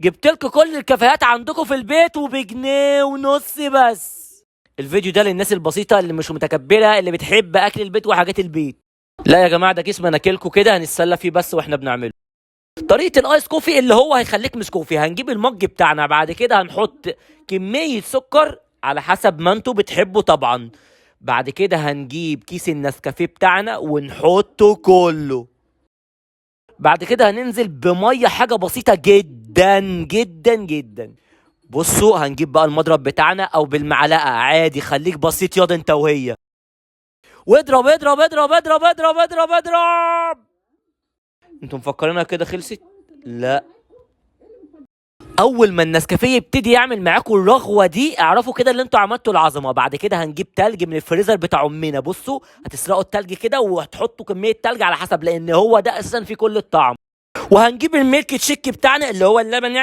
جبت لكم كل الكافيهات عندكم في البيت وبجنيه ونص بس. الفيديو ده للناس البسيطة اللي مش متكبره، اللي بتحب اكل البيت وحاجات البيت. لا يا جماعة، ده كيس مناكلكم كده هنتسلى فيه بس واحنا بنعمله. طريقه ال ice coffee اللي هو هيخليك مش coffee. هنجيب ال mug بتاعنا، بعد كده هنحط كمية سكر على حسب ما انتوا بتحبوا طبعا. بعد كده هنجيب كيس النسكافيه بتاعنا ونحطه كله. بعد كده هننزل بميه، حاجة بسيطة جدا جدا جدا. بصوا، هنجيب بقى المضرب بتاعنا او بالمعلقه عادي، خليك بسيط ياض انت وهي، واضرب اضرب اضرب اضرب اضرب اضرب اضرب. انتوا مفكرينها كده خلصت؟ لا، اول ما النسكافيه يبتدي يعمل معاكم الرغوه دي اعرفوا كده اللي انتوا عملتوا العظمه. بعد كده هنجيب تلج من الفريزر بتاع امنا. بصوا، هتسرقوا التلج كده وهتحطوا كمية تلج على حسب، لان هو ده اساسا فيه كل الطعم. وهنجيب الميلك تشيك بتاعنا اللي هو اللبن يعني.